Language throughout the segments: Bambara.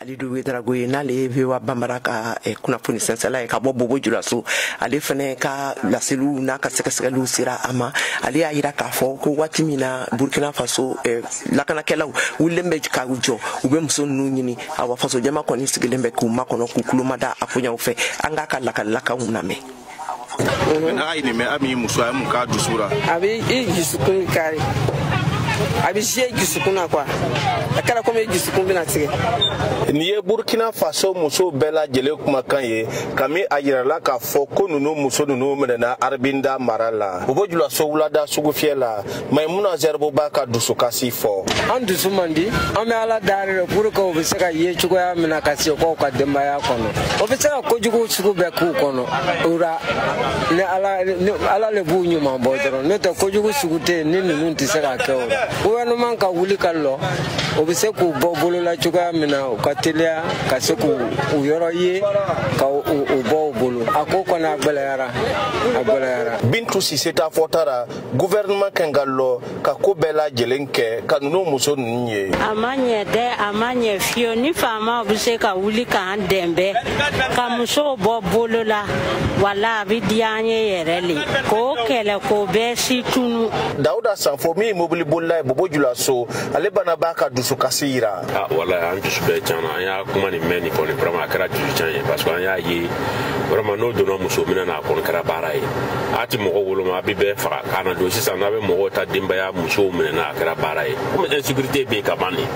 Alidu Ouédraogo ye, n'ale ye VOA Bambara ka kunnafoni sɛnsɛla ye ka bɔ Bobo Julaso, ale fɛnɛ ka laseliw n'a ka sɛgɛsɛgɛliw sera a ma. Ale y'a yira k'a fɔ ko waati min na Burkina Faso lakanakɛlaw wulilen bɛ ka jɔ, u bɛ muso ninnu ɲini. Awa, fasojama kɔni sigilen bɛ k'u makɔnɔ, k'u tulomada a koɲɛw fɛ. An k'a ka lakalilakaw lamɛn. N'a ye nin mɛn, a min muso a ye mun k'a dusu la? A bɛ i dusukun kari, a bɛ zie dusukun na quoi, a kɛra komi dusukun bɛna tigɛ. Nin ye Burkina Faso musow bɛɛ lajɛlen kumakan ye kami a yirala k'a fɔ ko ninnu muso ninnu minɛna Arbinda mara la, Bobo Julaso wulada sugufiyɛ la. Maimuna Zɛribo b'a ka dusukasi fɔ. An dusu man di, an bɛ Ala dari de pour que u bɛ se ka ye cogoya min na ka segin u ka denbaya kɔnɔ. O bɛ se ka kojugu sugu bɛɛ k'u kɔnɔ o la, ni Ala, ni Ala le b'u ɲuman bɔ dɔrɔn, n'o tɛ kojugu sugu tɛ yen ni ninnu tɛ se ka kɛ. O la, gouvernement ka wuli ka lɔ, o bɛ se k'u bɔ bolola cogoya min na, u ka teliya ka se k'u u yɔrɔ ye ka u bɔ u bolo. A ko kɔni, a gɛlɛyara, a gɛlɛyara. Bintu Sise ta fɔta ra, gouvernement kan ka lɔ ka ko bɛɛ lajɛlen kɛ ka ninnu muso ninnu ye. A ma ɲɛ dɛ, a ma ɲɛ fiyewu. Ni faamaw bɛ se ka wuli k'an dɛmɛ ka musow bɔ bolo la, wala a bɛ diya an ye yɛrɛ le, k'o kɛlɛ k'o bɛɛ si tunu. Dawuda Sanfo min ye mobili bolila ye Bobo Julaso, ale bana b'a ka dusukasi yira. Ah, wala an dusu bɛɛ tiɲɛna. An y'a kuma nin mɛn nin kɔni, vraiment a kɛra dusu tiɲɛ ye, parce que an y'a ye vraiment n'o donna muso minɛ na, a kɔni kɛra baara ye. A ti mɔgɔ woloma, a bɛ bɛɛ faga k'a na don sisan. N'a bɛ mɔgɔw ta denbaya musow minɛ na, a kɛra baara ye. Komi insécurité bɛ yen ka ban nin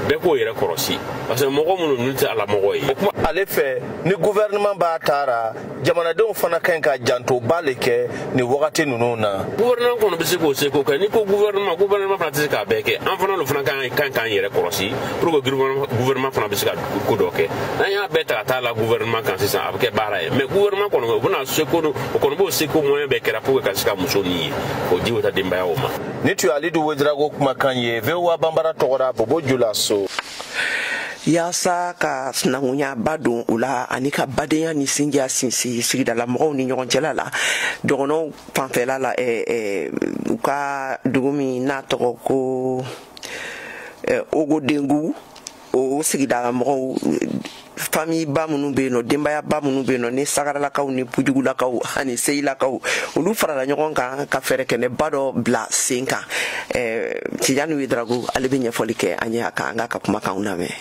bɛɛ k'o yɛrɛ kɔlɔsi, parce que mɔgɔ minnu ninnu tɛ ala mɔgɔ ye. O kuma ale fɛ, ni gouvernement b'a taara, jamanadenw fana ka ɲi ka jantoba le kɛ nin wagati ninnu na. Gouvernement kɔni bɛ se k'o seko kɛ. N'i ko gouvernement, gouvernement fana tɛ se k'a bɛɛ kɛ. An fana lo fana kan k'an yɛrɛ kɔlɔsi pour que gouvernement fana bɛ se ka ko dɔ kɛ. N'an y'a bɛɛ ta ka taa la gouvernement kan sisan, a bɛ kɛ baara ye. Mais gouvernement kɔni, o bɛna seko, o kɔni b'o seko moyen bɛɛ kɛra pour que ka se ka muso nin ye k'o di o ta denbayaw ma. Ni tun ye Alidu Ouédraogo kumakan ye VOA Bambara tɔgɔra Bobo Julaso. Yaasa ka sinankunya ba don u la ani ka badenya ni sinjiya sinsin sigidala mɔgɔw ni ɲɔgɔn cɛla la, dɔgɔnɔw fanfɛla la, u ka dugu min n'a tɔgɔ ko Ogodengu, o sigidala mɔgɔw, famille ba minnu bɛ yen nɔ, denbaya ba minnu bɛ yen nɔ, ni Sagaralakaw ni Pujugulakaw ani Seyilakaw, olu farala ɲɔgɔn kan ka fɛɛrɛ kɛnɛba dɔ bila sen kan. Tijani Ouédraogo, ale bɛ ɲɛfɔli kɛ an ye a kan. An k'a ka kumakanw lamɛn.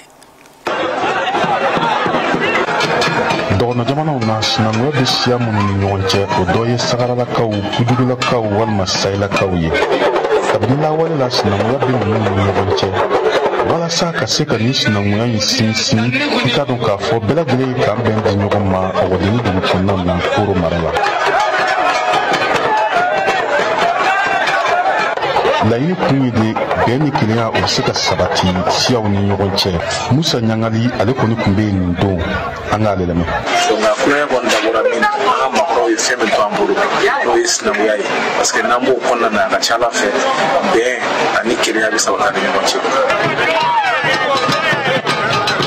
Dɔgɔnɔ jamanaw na, sinankunya bɛ siya minnu ni ɲɔgɔn cɛ, o dɔ ye Sagaralakaw, Pujugulakaw walima Sayilakaw ye. Kabini lawale la, sinankunya bɛ ninnu ni ɲɔgɔn cɛ. Walasa ka se ka nin sinankunya in sinsin, i k'a dɔn k'a fɔ bɛɛ lajɛlen ye k'an bɛn di ɲɔgɔn ma Ɔgɔdeni dugu kɔnɔna na, Koro mara la. Laɲini kun ye de bɛn ni kelenya o bɛ se ka sabati siyaw ni ɲɔgɔn cɛ. Musa Ɲangali, ale kɔni tun bɛ yen nin don, an k'ale lamɛn. Nka kulonkɛ kɔni dabɔra min na, an ka maakɔrɔw ye fɛn min to an bolo, n'o ye sinankunya ye, parce que n'an b'o kɔnɔna na, a ka ca Ala fɛ, bɛn ani kelenya bɛ sabati an ni ɲɔgɔn cɛ.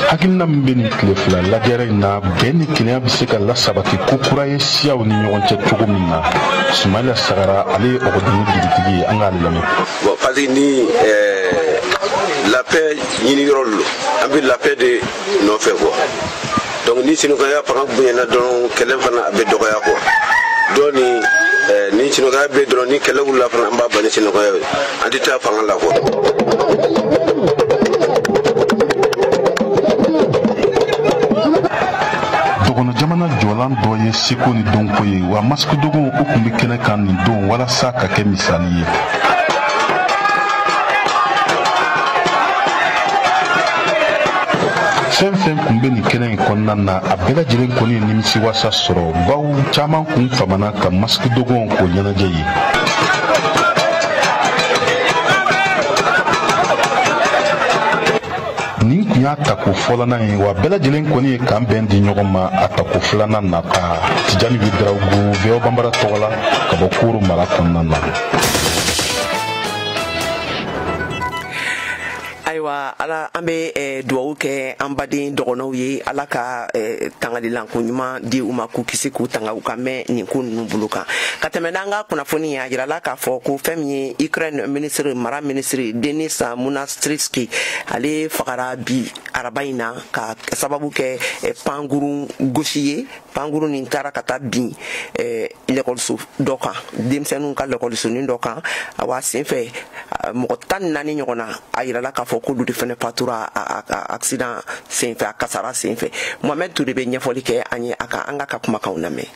Hakilina min bɛ nin tile 2 lajɛrɛ in na, bɛn ni kelenya bɛ se ka lasabati ko kura ye siyaw ni ɲɔgɔn cɛ cogo min na. Sumayila Sagara, ale ye Ɔgɔdeni dugutigi ye, an k'ale lamɛn. Bon, parce que ni la paix ɲini yɔrɔ lo, an bɛ la paix de nɔfɛ quoi. Donc ni sinankunya fanga bonyana dɔrɔn, kɛlɛ fana a bɛ dɔgɔya quoi. Dɔw ni sinankunya bɛ dɔrɔn, ni kɛlɛ wulila fana, an b'a ban ni sinankunya ye, an tɛ taa fanga la quoi. Dɔgɔnɔ jamana jɔlan dɔ ye seko ni dɔnko ye wa, masque dogon o tun bɛ kɛnɛ kan nin don walasa ka kɛ misali ye. Fɛn fɛn kun bɛ nin kɛnɛ in kɔnɔna na, a bɛɛ lajɛlen kɔni ye nimisiwasa sɔrɔ, bawo caman kun famana ka masque dogon k'o ɲɛnajɛ ye. Nin kun y'a tako fɔlɔnan ye wa, bɛɛ lajɛlen kɔni ye k'an bɛn di ɲɔgɔn ma a tako filanan nata. Tijani Ouédraogo, VOA Bambara tɔgɔ la ka bɔ Koro mara kɔnɔna na. Ayiwa. Ayiwa, ala an bɛ duwawu kɛ an baden dɔgɔnɔw ye, Ala ka tangalilanko ɲuman di u ma, k'u kisi, k'u tanga, u ka mɛn nin ko ninnu bolo kan. Ka tɛmɛ n'an ka kunnafoni ye, a yirala k'a fɔ ko fɛn min ye Ukraine ministre, mara ministre Denis Monastriski, ale fagara bi araba in na ka sababu kɛ pankurun gosi ye. Pankurun nin taara ka taa bin lɛkɔliso dɔ kan, denmisɛnninw ka lɛkɔlisonin dɔ kan. Awa, senfɛ mɔgɔ 14 ɲɔgɔn na, a yirala k'a fɔ k'olu de fɛnɛ fatura a accident senfɛ, a kasara senfɛ. Mohamed Toure bɛ ɲɛfɔli kɛ an ye a kan, an ka kumakanw lamɛn.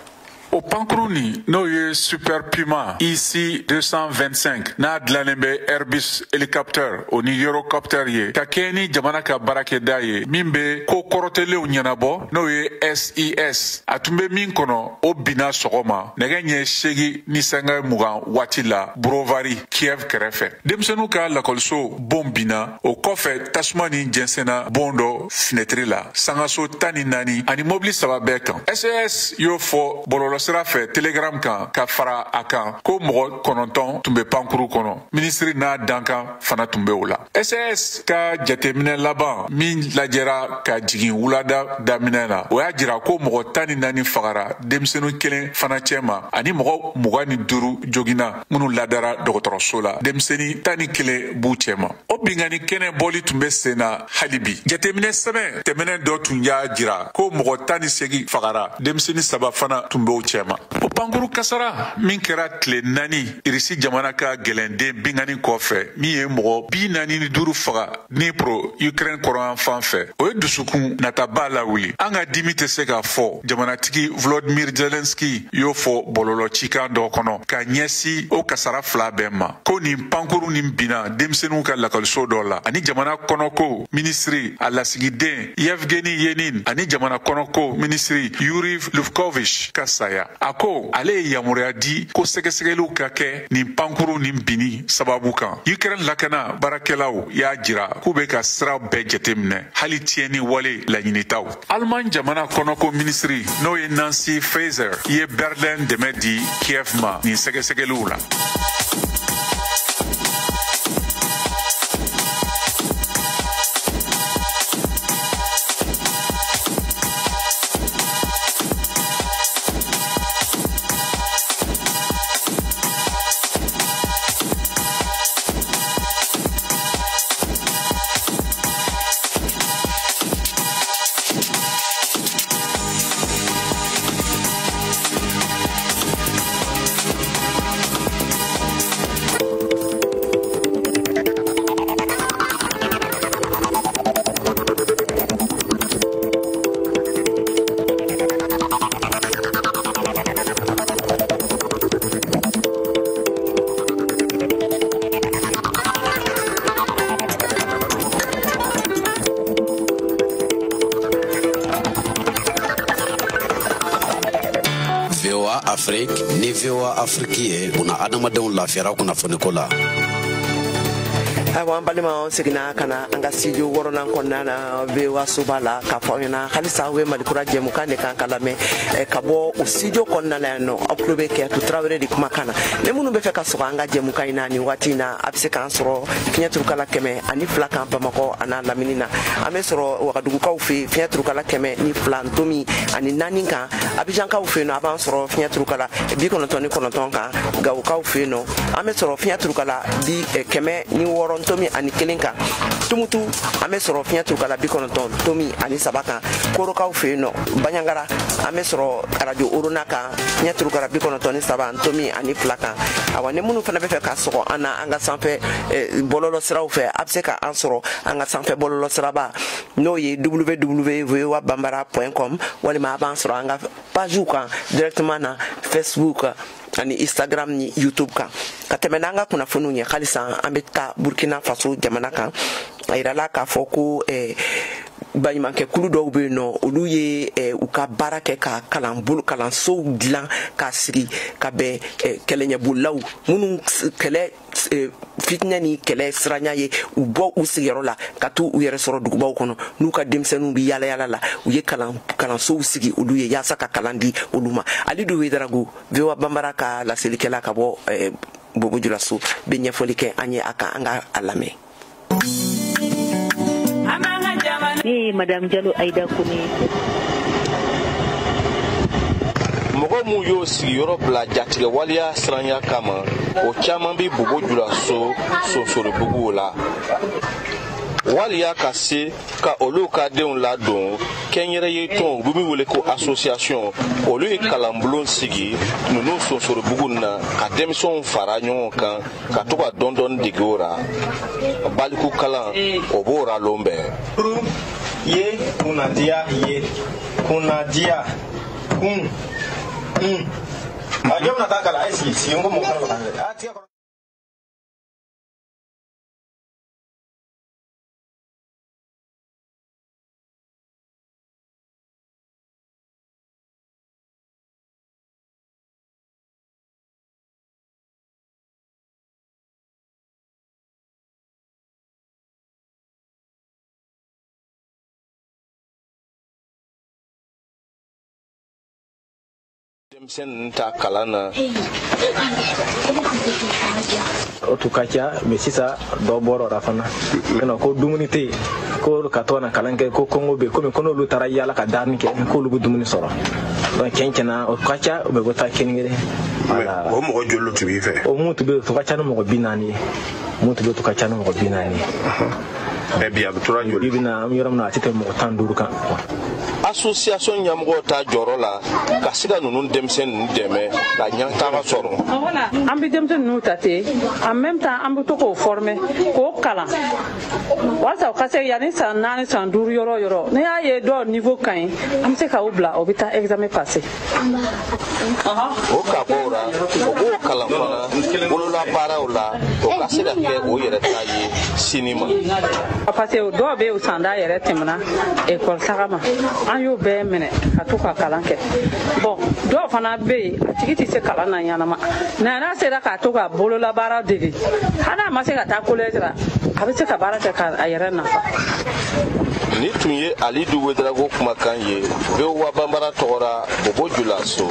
O pankurun nin, n'o ye Super Puma IC 225, n'a dilannen bɛ Airbus Hélicoptère o ni Eurocopter ye, ka kɛɲɛ ni jamana ka baarakɛda ye min bɛ ko kɔrɔtɛlenw ɲɛnabɔ, n'o ye SIS, a tun bɛ min kɔnɔ, o binna sɔgɔma nɛgɛ ɲɛ 8:20 waati la Brovary, Kiev kɛrɛfɛ. Denmisɛnninw ka lakɔliso bon binna o kɔfɛ, tasuma ni jɛnsɛnna bon dɔ finɛtiri la, sangaso 14 ani mobili saba bɛɛ kan. SAS y'o fɔ bɔlɔlɔ sira fɛ Telegram kan, ka fara a kan ko mɔgɔ 9 tun bɛ pankuru kɔnɔ, minisiri n'a dankan fana tun bɛ o la. SAS ka jateminɛ laban min lajɛra ka jigin wulada daminɛ na, o y'a jira ko mɔgɔ 14 fagara, denmisɛnnin kelen fana cɛ ma, ani mɔgɔ 25 joginna minnu ladara dɔgɔtɔrɔso la, denmisɛnnin 11 b'u cɛ ma. O binkanni kɛnɛ bɔli tun bɛ sen na hali bi. Jateminɛ sɛbɛn tɛmɛnen dɔ tun y'a jira ko mɔgɔ 18 fagara, denmisɛnnin saba fana tun b'o cɛ ma. O pankuru kasara min kɛra tile 4 Irisi jamana ka gɛlɛnden binkanni kɔfɛ, min ye mɔgɔ 45 faga Dnipro, Ukraine kɔrɔyan fan fɛ, o ye dusukun nataba lawuli. An ka dimi tɛ se ka fɔ, jamanatigi Volodymyr Zelensky y'o fɔ bɔlɔlɔ cikan dɔ kɔnɔ ka ɲɛsin o kasara fila bɛɛ ma, ko nin pankuru nin binna denmisɛnninw ka lakɔliso dɔ la, ani jamana kɔnɔko minisiri a lasigiden Yevgeny Yenin ani jamana kɔnɔko minisiri Yuri Lufkovich ka saya. A ko ale ye yamaruya di ko sɛgɛsɛgɛliw ka kɛ nin pankuru nin binni sababu kan. Ukraine lakana baarakɛlaw y'a jira k'u bɛ ka sira bɛɛ jateminɛ, hali tiɲɛni wale laɲinitaw. Allemagne jamana kɔnɔko minisiri, n'o ye Nancy Faeser ye, Berlin dɛmɛ di Kiev ma nin sɛgɛsɛgɛliw la. Afrique ni VOA Afrique ye, buna adamadenw lafiyara kunnafoniko la. Ayiwa, an balima, seginna ka na an ka studio wɔɔrɔnan kɔnɔna na VOA soba la, k'a fɔ aw ɲɛna halisa aw bɛ Malikura jɛmukan de kan ka lamɛn ka bɔ o studio kɔnɔna la yan nɔ. Aw tulo bɛ Kɛyatu Tarawele de kumakan na. Ni minnu bɛ fɛ ka sɔgɔ an ka jɛmukan in na nin waati in na, a bɛ se k'an sɔrɔ fiɲɛ turukala 102 kan Bamakɔ a n'a lamini na. An bɛ sɔrɔ Wagadugukaw fɛ yen, fiɲɛ turukala 102.4 kan. Abijankaw fɛ yen nɔ, a b'an sɔrɔ fiɲɛ turukala 99 kan. Gawokaw fɛ yen nɔ, an bɛ sɔrɔ fiɲɛ turukala 106.1 kan. Tumutu, an bɛ sɔrɔ fiɲɛ turukala 90.3 kan. Korokaw fɛ yen nɔ, Baɲangara, an bɛ sɔrɔ arajo Orona kan, fiɲɛ turukala 93.2 kan. Awa, ni minnu fana bɛ fɛ ka sɔgɔ an na an ka sanfɛ bɔlɔlɔ siraw fɛ, a bɛ se ka an sɔrɔ an ka sanfɛ bɔlɔlɔ siraba, n'o ye www.voabambara.com, walima a b'an sɔrɔ an ka pagew kan directement na Facebook ani Instagram ni YouTube kan. Ka tɛmɛ n'an ka kunnafoniw ye, halisa an bɛ taa Burkina Faso jamana kan. A yirala k'a fɔ ko baɲumankɛ kulu dɔw bɛ yen nɔ, olu ye u ka baara kɛ ka kalanbolo kalansow dilan k'a sigi ka bɛn kɛlɛɲɛbolilaw minnu kɛlɛ fitinɛ ni kɛlɛ siranya ye u bɔ u sigiyɔrɔ la ka t'u u yɛrɛ sɔrɔ dugubaw kɔnɔ, n'u ka denmisɛnninw bɛ yala yala la, u ye kalansow sigi olu ye yaasa ka kalan di olu ma. Alidu Wedarago, VOA Bambara ka laselikɛla ka bɔ Bobo Julaso, bɛ ɲɛfɔli kɛ an ye a kan, an ka a lamɛn. Ne ye Madame Jalo Aïda Kone. Mɔgɔ mun y'o sigiyɔrɔ bila jatigɛ waleya siranya kama, o caman bɛ Bobo Julaso Sonsoribugu la. Waliya ka se ka olu ka denw ladon kɛnyɛrɛye tɔn, u bɛ min wele ko association, olu ye kalanbulon sigi ninnu Sonsoribugu na ka denmisɛnw fara ɲɔgɔn kan ka to ka dɔɔni dɔɔni dege o la. Baliku kalan o b'o ra lon bɛɛ. Ye kunnadiya ye kunnadiya kun un a jɔn bɛna taa kalan a ye sigi sigi n ko mɔgɔ fana bɛ ka. Denmisɛn ninnu ta kalan na. O tun ka ca mɛ sisan dɔ bɔra o la fana. Ko dumuni tɛ yen, ko ka to na kalan kɛ, ko kɔngɔ bɛ yen, komi ko n'olu taara yaala ka daani kɛ k'olu bɛ dumuni sɔrɔ. Donc tiɲɛ tiɲɛna o ka ca, u bɛ bɔ taa kelen kelen. O mɔgɔ joli tun b'i fɛ? O mun tun bɛ yen, o tun ka ca ni mɔgɔ 40 ye. Mun tun bɛ yen, o tun ka ca ni mɔgɔ 40 ye. Mɛ bi a bɛ tora joli? Bi bi na an bɛ yɔrɔ min na, a tɛ tɛmɛ mɔgɔ 15 kan. Association ɲɛmɔgɔw ta jɔyɔrɔ la ka se ka ninnu denmisɛn ninnu dɛmɛ ka ɲɛtaga sɔrɔ. An bɛ denmisɛn ninnu ta ten, en même temps an bɛ to k'o former k'o kalan walasa u ka se yanni san 4 san 5 yɔrɔ o yɔrɔ, n'i y'a ye dɔw niveau ka ɲi, an bɛ se k'o bila o bɛ taa examen passer. O ka bɔ o la, o b'o kalan fana bololabaaraw la, o ka se ka kɛ o yɛrɛ ta ye sini ma. Parce que dɔw bɛ yen, u sanda yɛrɛ tɛmɛna école taga ma, an y'o bɛɛ minɛ ka to ka kalan kɛ. Bon, dɔw fana bɛ yen, a tigi tɛ se kalan na ɲɛnama, nka n'a sera k'a to ka bololabaara dege, hali n'a ma se ka taa collège la, a bɛ se ka baara kɛ k'a yɛrɛ nafa. Ni tun ye Alidu Ouédraogo kumakan ye VOA Banbara tɔgɔra Bobo Julaso.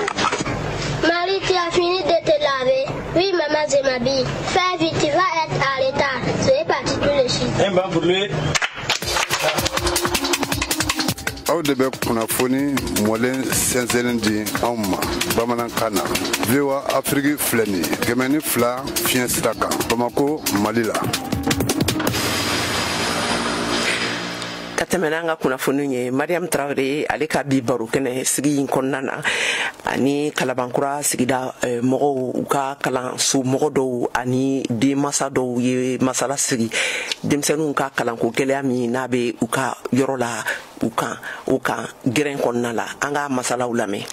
Marie, tu as fini de te laver? Oui, maman, je m'habille. Fais vite, tu vas être en retard. Je vais partir tout de suite. Un banc pour lui. Aw de bɛ kunnafoni mɔlen sɛnsɛnni di anw ma bamanankan na. VOA Afrique filɛ nin ye 102 fiɲɛ sira kan Bamako, Mali la. Ka tɛmɛ n'an ka kunnafoniw ye, Mariam Traoré ale ka bi baro kɛnɛ sigi in kɔnɔna na ani Kalabankura sigida mɔgɔw, u ka kalanso mɔgɔ dɔw ani denmansa dɔw ye masala sigi denmisɛnninw ka kalanko gɛlɛya min n'a bɛ u ka yɔrɔ la u kan o kan gɛrɛn kɔnɔna la. An ka masalaw lamɛn.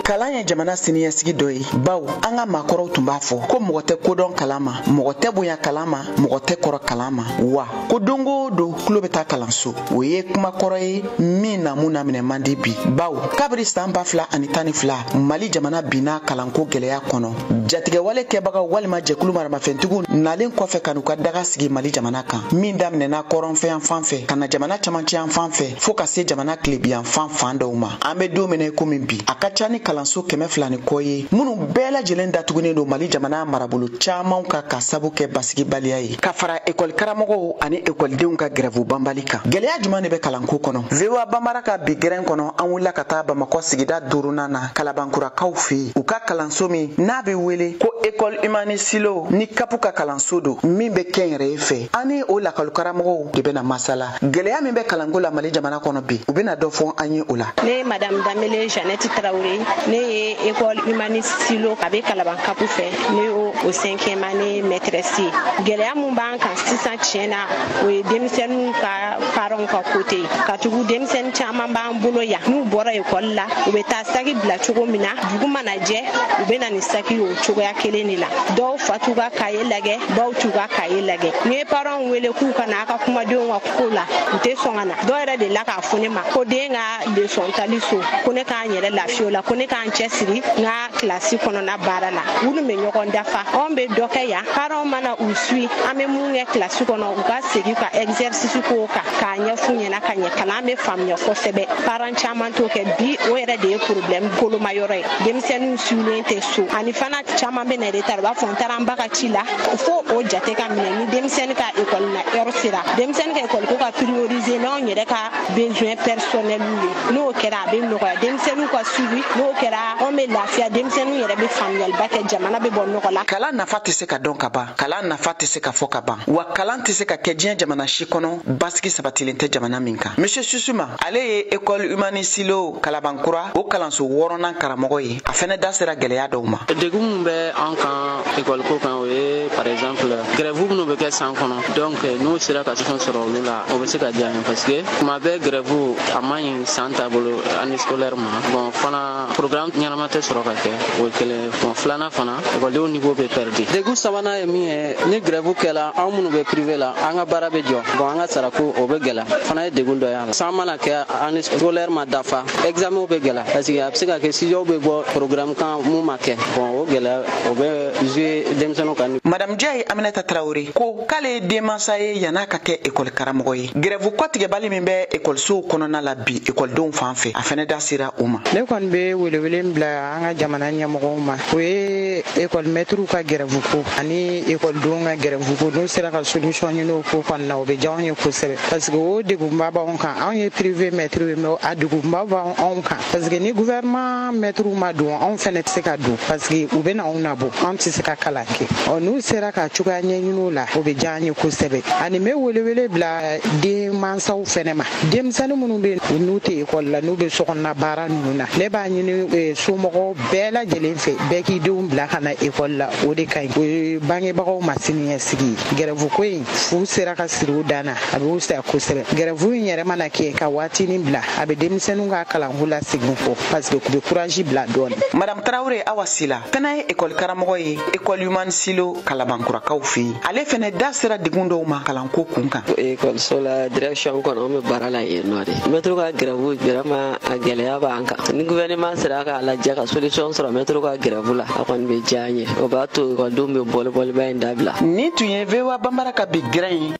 Kalan ye jamana siniɲɛsigi dɔ ye, bawo an ka maakɔrɔw tun b'a fɔ ko mɔgɔ tɛ kodɔn kalan ma, mɔgɔ tɛ bonya kalan ma, mɔgɔ tɛ kɔrɔ kalan ma, wa ko don o don tulo bɛ taa kalanso. O ye kuma kɔrɔ ye min namu naminɛ man di bi, bawo kabiri san 2012 Mali jamana binna kalanko gɛlɛya kɔnɔ. Jatigɛwale kɛbagaw walima jɛkulu maramafɛntigiw nalen kɔfɛ ka n'u ka daga sigi Mali jamana kan, min daminɛna kɔrɔnfɛ fan fɛ ka na jamana camancɛ fan fɛ fo ka se jamana tilebiyan fan dɔw ma. An bɛ don min na i komi bi, a ka ca ni kalanso 200 ni kɔ ye minnu bɛɛ lajɛlen datugunen don Mali jamana marabolo caman kan ka sabu kɛ basigibaliya ye, ka fara ekɔli karamɔgɔw ani ekɔlidenw ka grève banbali kan. Gɛlɛya jumɛn de bɛ kalanko kɔnɔ? VOA Banbara ka bi gɛrɛn kɔnɔ, an wulila ka taa Bamakɔ sigida 5nan na Kalabankurakaw fɛ yen, u ka kalanso min n'a bɛ wele ko École Humaniste Silo ni kapu ka kalanso don min bɛ kɛnyɛrɛye fɛ. An ni o lakɔlikaramɔgɔw de bɛna masala gɛlɛya min bɛ kalanko la Mali jamana kɔnɔ bi, u bɛna dɔ fɔ an ye o la. Ne ye Madame Danbele Jeannette Traoré, ne ye École Humaniste Silo a bɛ Kalaban kapu fɛ, ne y'o o 5e année maîtresse ye. Gɛlɛya mun b'an kan sisan tiɲɛ na, o ye denmisɛnninw ka parents ka côté ye, ka tugu denmisɛnnin caman b'an bolo yan, n'u bɔra école la u bɛ taa saki bila cogo min na, dugu mana jɛ u bɛ na ni saki ye o cogoya kelen de la. Dɔw fa t'u ka kaye lajɛ, dɔw t'u ka kaye lajɛ. N'i ye parents wele k'u ka na a ka kumadenw ka ko la, u tɛ sɔn ka na. Dɔw yɛrɛ delila k'a fɔ ne ma ko den ka leçon tali so, ko ne k'an yɛrɛ lafiya o la, ko ne k'an cɛsiri n ka kilasi kɔnɔna baara la. U dun bɛ ɲɔgɔn dafa. dafa. Anw bɛ dɔ kɛ yan, parents mana u suit, an bɛ mun kɛ kilasi kɔnɔ, u ka segin ka exercice k'o kan k'a ɲɛf'u ɲɛna ka ɲɛ, kalan bɛ faamuya kosɛbɛ. Parents caman t'o kɛ bi, o yɛrɛ de ye problème koloma yɔrɔ ye. Denmisɛnninw suilen tɛ so, ani fana caman bɛ na retard, u b'a fɔ n taara n ba ka ci la, fo o jate ka minɛ ni denmisɛnnin ka école na heure sera. Denmisɛnnin ka école ko ka prioriser n'anw yɛrɛ ka besoin personnel ye, n'o kɛra a bɛ nɔgɔya denmisɛnninw ka suivi, n'o kɛra anw bɛ lafiya, denmisɛnninw yɛrɛ bɛ faamuyaliba kɛ, jamana bɛ bɔ nɔgɔ la. Kalan nafa tɛ se ka dɔn ka ban, kalan nafa tɛ se ka fɔ ka ban, wa kalan tɛ se ka kɛ diɲɛ jamana si kɔnɔ basigi sabatilen tɛ jamana min kan. Monsieur Susuma, ale ye école humanisilo Kalabankura o kalanso 6nan karamɔgɔ ye, a fɛnɛ da sera gɛlɛya dɔw ma. Degun min bɛ an kan école ko kan, o ye par exemple grève minnu bɛ kɛ san kɔnɔ, donc n'u sera ka solution sɔrɔ olu la, o bɛ se ka diya an ye, parce que tuma bɛɛ grève a man ɲi san taabolo année scolaire ma. Bon fana programme ɲɛnama tɛ sɔrɔ ka kɛ, o ye kelen. Bon filanan fana, ekɔlidenw niveau bɛ perdu. Degun sabanan ye min ye, ni grève kɛla, anw minnu bɛ privé la, an ka baara bɛ jɔ, bon an ka sarako o bɛ gɛlɛya, fana ye degun dɔ y'a la. San mana kɛ année scolaire ma dafa, examen bɛ gɛlɛya, parce que a bɛ se ka kɛ sujet bɛ bɔ programme kan mun ma kɛ, bon o gɛlɛya o bɛ jouer denmisɛnninw kan. Madame Jaye Aminata Traoré ko k'ale ye denmansa ye yann'a ka kɛ école karamɔgɔ ye. Grève kɔtigɛbali min bɛ ekɔlisow kɔnɔna la bi ekɔlidenw fan fɛ, a fɛnɛ da sera o ma. Ne kɔni bɛ welewele min bila an ka jamana ɲɛmɔgɔw ma, o ye école maître ka grève ko ani ekɔlidenw ka grève ko, n'u sera ka solution ɲini o ko kɔni na, o bɛ diya anw ye kosɛbɛ, parce que o degunba b'anw kan. Anw ye privé maître ye, mais a degunba b'anw kan, parce que ni gouvernement maître ma don, anw fɛnɛ tɛ se ka don, parce que u bɛ na anw nabɔ, anw tɛ se ka kalan kɛ. Ɔ n'u sera ka cogoya ɲɛɲini o la, o bɛ diya an ye kosɛbɛ. Ani n bɛ welewele bila denmansaw fɛnɛ ma, denmisɛnnin minnu bɛ yen n'u tɛ ekɔli la, n'u bɛ sokɔnɔna baara ninnu na, ne b'a ɲini somɔgɔw bɛɛ lajɛlen fɛ, bɛɛ k'i denw bila ka na ekɔli la, o de ka ɲi. O ye bangebagaw ma siniɲɛsigi ye. Grève ko in fu sera ka siri o dan na, a bɛ fisaya kosɛbɛ. Grève in yɛrɛ mana kɛ ka waatinin bila, a bɛ denmisɛnninw ka kalanko lasegin kɔ, parce que u bɛ courage bila dɔɔnin. Madame Traoré Awa Sila fana ye école karamɔgɔ ye école humanisilo Kalabankurakaw fɛ yen, ale fɛnɛ da sera degun dɔw ma kalanko kun kan. Ekɔliso la direction kɔnɔ, an bɛ baara la yen nɔ de. Mɛtiriw ka grève vraiment a gɛlɛya b'an kan. Ni gouvernement sera k'a lajɛ ka solution sɔrɔ mɛtiriw ka grève la, a kɔni bɛ diya an ye. O b'a to ekɔlidenw bɛ bɔli-bɔliba in dabila. Nin tun ye VOA Bambara ka bi gɛrɛn ye.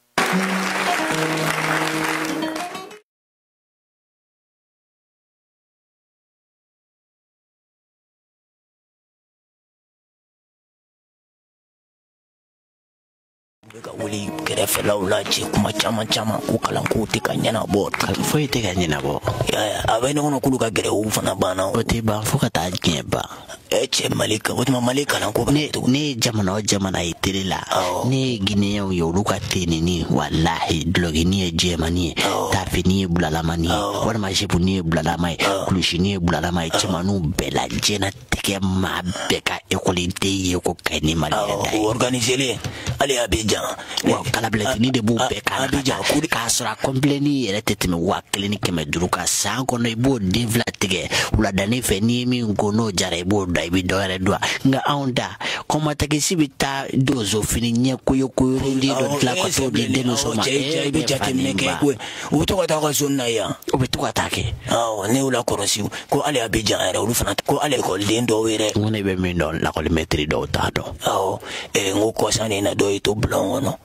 Ka wuli kɛrɛfɛlaw la ci kuma caman caman ko kalanko tɛ ka ɲɛnabɔ, foyi tɛ ka ɲɛnabɔ. A bɛ ɲɔgɔn k'olu ka gɛrɛw fana banna, o tɛ ban fo ka taa diɲɛ ban. Cɛ Mali o tuma Mali kalanko ne ye jamana o jamana ye tele la, ne ye Guinéenw ye, olu ka tenini walahi dulɔkini ye jɛmani ye, tafini ye bulalama ye, walima jepuni ye bulalama ye, kulusini ye bulalama ye, cɛmaninw bɛɛ la diɲɛnatigɛ maa bɛɛ ka ekɔliden ye ko ka ni Mali yɛrɛ da ye. Organiselen hali Abidjan, wa kalabilatini de b'u bɛɛ kan k'a sɔrɔ a kɔnpilɛni yɛrɛ tɛ tɛmɛ 1500 kan san kɔnɔ. I b'o den fila tigɛ wuladanin fɛ, n'i ye min ko n'o jara i b'o da, i bɛ dɔ wɛrɛ don. Nka anw da kɔmatakisi bɛ taa donso fini ɲɛ koyokoyolen dɔ dilan ka t'o di denmuso ma. I bɛ jateminɛ kɛ ko u bɛ to ka taa ka zone na yan, u bɛ to ka taa kɛ. Awɔ, ne y'u lakɔlɔsi ko hali Abidjan yɛrɛ olu fana ko hali ekɔliden dɔw yɛrɛ. N ko ne bɛ min dɔn, lakɔlimɛtiri dɔw t'a dɔn. Awɔ, n ko kɔsa in na dɔ y'i to bulon kɔnɔ,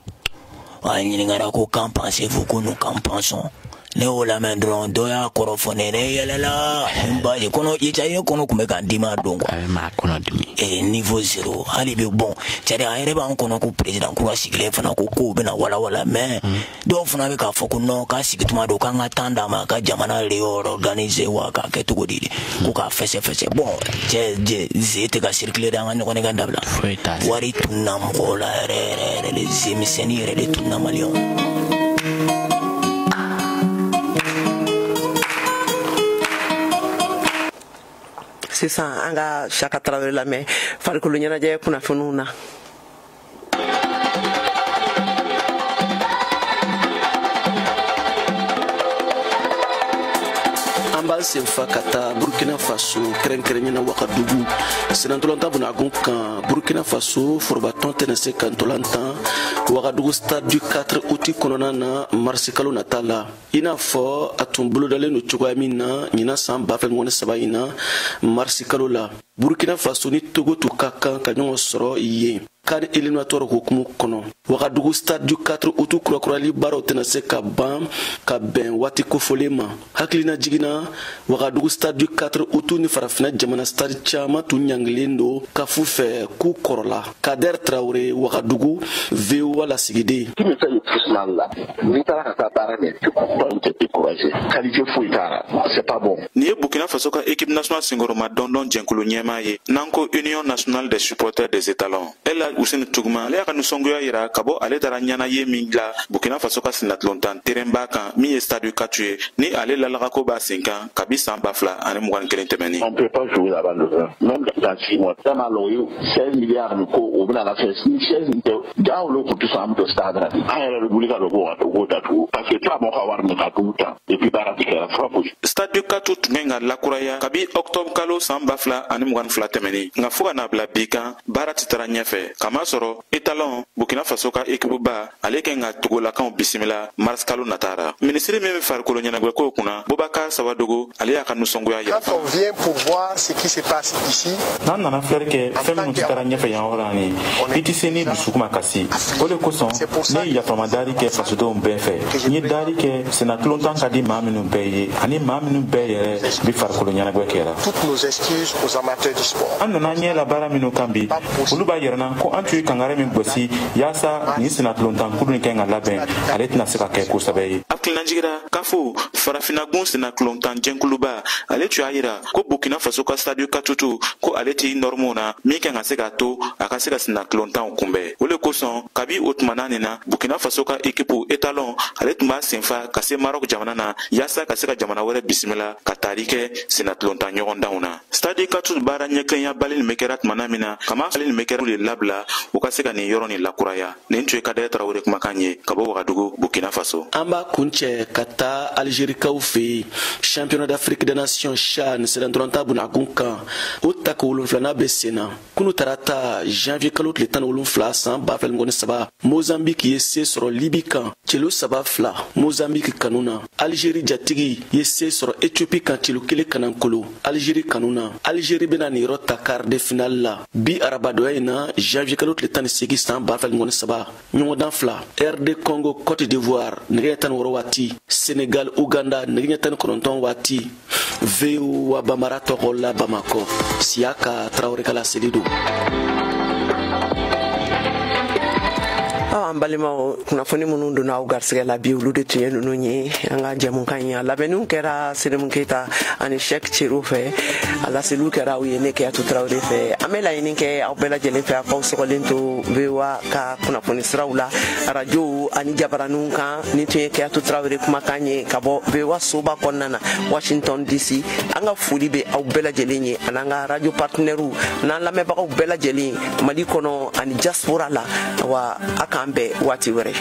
a ɲininkara ko qu'en pensez-vous, ko nous qu'en pensons. Ne y'o lamɛn dɔrɔn, dɔ y'a kɔrɔ fɔ ne ye, ne yɛlɛla n ba ye kɔnɔ i ye kɔnɔ tun bɛ k'an dimi a don quoi. A bɛ maa kɔnɔ dimi. Niveau zéro hali bi bon c'est à dire a yɛrɛ b'an kɔnɔ ko président kura sigilen fana ko kow bɛna walawala, mais dɔw fana bɛ k'a fɔ ko non k'a sigi tuma don k'an ka temps d'a ma ka jamana réorganiser wa k'a kɛ cogo di ko k'a fɛsɛ-fɛsɛ. Bon cɛ ze tɛ ka circuler dɛ, an ka ɲɔgɔn ka dabila. Foyi t'a la. Wari tununa mɔgɔw la yɛrɛ yɛrɛ yɛrɛ de, ze misɛnnin yɛrɛ de tununa maliyɛnw. Sisan an ka Saka Tarawele lamɛn farikolo ɲɛnajɛ kunnafoniw na. An b'an senfa ka taa Burkina Faso, kɛrɛnkɛrɛnyana Wagadugu senatɔlɔntan bunagun kan. Burkina Faso forobatɔn tɛna se ka ntolan tan Wagadugu stade du 4 août kɔnɔna na marisi kalo nata la, i n'a fɔ a tun bolodalen don cogoya min na ɲinan san 2023 in na marisi kalo la. Burkina Faso ni Togo tun ka kan ka ɲɔgɔn sɔrɔ yen CAN éliminatoire hukumu kɔnɔ. Wagadugu stade du 4 août kurakurali baaraw tɛna se ka ban ka bɛn waati kofɔlen ma. Hakilina jiginna, Wagadugu stade du 4 août ni farafinna jamana stade caman tun ɲangilen don kafu fɛ k'u kɔrɔla. Kader Traoré, Wagadugu, VOA lasigiden. Qui me fait le plus mal là, n'i taara ka taa baara kɛ, tu comprends, tu es découragé. Qualité foyi t'a la, c'est pas bon. Nin ye Burkina Faso ka équipe nationale senkɔrɔma dɔndɔn jɛnkulu ɲɛmaa ye, n'an ko Union nationale des supporters des étalons. Ela Useni Tuguma, ale y'a ka nisɔngoya yira ka bɔ ale taara ɲɛna ye min dilan Burkina Faso ka senatulontan terrainba kan, min ye stade 4 ye, ni ale lalagako b'a sen kan kabi san 2021 tɛmɛnen. On peut pas jouer là-bas le même dans 6 mois. Vraiment, o 16 milliards min ko o bɛna na fɛn ni 16 tɛ ja, olu tun tɛ sɔn an bɛ don stade la. An yɛrɛ bɛ wuli ka don ko ka k'o datugu parce que tubabu ka wari min ka t'u ta et puis baara tɛ kɛra fura fosi. Stade 4 tun kan ka lakuraya kabi octobre kalo san 2022 tɛmɛnen, nka fo ka n'a bila bi kan, baara tɛ taara ɲɛfɛ, kamasɔrɔ étalon Burkina Faso ka équipe ba, ale kɛ ka togolakaw bisimila mars kalo natara. Minisiri min bɛ farikolo ɲɛnajɛkow kunna, Bubakar Sawadogo, ale y'a ka nisɔngoya yira. Quand on vient pour voir ce qui se passe ici, n'an nana filɛri kɛ fɛn minnu tɛ taara ɲɛfɛ yan yɔrɔ la nin, i tɛ se ni dusukun ma kasi. O de kosɔn ne ye yafama daari kɛ fasodenw bɛɛ fɛ. N ye daari kɛ sennatulontan ka di maa minnu bɛɛ ye ani maa minnu bɛɛ yɛrɛ bɛ farikolo ɲɛnajɛ kɛra. Toutes nos excuses aux amateurs du sport. An nana ɲɛ la baara minnu kan bi, olu b'a yɛrɛ na ko an tun ye kangari min gosi yaasa nin sennatulontankulu nin kɛ ka labɛn, ale tɛna se ka kɛ kosɛbɛ ye. Hakilinajigira kafo farafinnagun sennatulontan jɛnkuluba, ale tun y'a yira ko Burkina Faso ka stade Katutu, ko ale tɛ norme na min kan ka se k'a to a ka se ka sennatulontanw kunbɛn. O le kosɔn kabi o tumana nin na, Burkina Faso ka équipe étalon, ale tun b'a senfa ka se Maroc jamana na yaasa ka se ka jamana wɛrɛ bisimila ka taali kɛ sennatulontan ɲɔgɔndanw na. Stade Katutu baara ɲɛkilenya bali nin bɛ kɛra tumana min na, kama ale nin bɛ kɛra de labila u ka se ka nin yɔrɔ nin lakuraya. Nin tun ye Kadɛ Tarawele kumakan ye ka bɔ Wagadugu, Burkina Faso. An b'a kuncɛ ka taa Algérikaw fɛ yen, championnat d'Afrique des nations CHAN sennantolatan bunakun kan, o tako 7nan bɛ sen na. Kunu tarata, janvier kalo tile 17 san 2023, Mozambique ye se sɔrɔ Libi kan celu 3-2 Mozambique kanu na. Algérie jatigi ye se sɔrɔ Éthiopie kan celu 1-0 Algérie kanu na. Algérie bɛna nin yɔrɔ ta quart de finale la bi arabadonya in na, janvier kalo tile 18 san 2023, ɲɔgɔndan 2, RD Congo Côte d'Ivoire nɛgɛ 16 waati, Sénégal Ouganda nɛgɛ 19 waati. VOA Bambara tɔgɔ la Bamakɔ, Siyaka Tarawele ka laseli don. An balimaw, kunnafoni minnu donna aw garisigɛ la bi, olu de tun ye ninnu ye. An ka jɛmukan ye, a labɛnniw kɛra Seremu Keyita ani Sɛk Cero fɛ, a laseliw kɛra aw ye ne Keyatu Tarawele fɛ. An bɛ laɲini kɛ aw bɛɛ lajɛlen fɛ, a k'aw sɔgɔlen to VOA ka kunnafoni siraw la, arajow ani jabaraninw kan. Nin tun ye Keyatu Tarawele kumakan ye ka bɔ VOA soba kɔnɔna na, Washington DC. An ka foli bɛ aw bɛɛ lajɛlen ye ani an ka radio partenaires n'an lamɛnbagaw bɛɛ lajɛlen Mali kɔnɔ ani diaspora la. Wa a k'an bɛn waati wɛrɛ.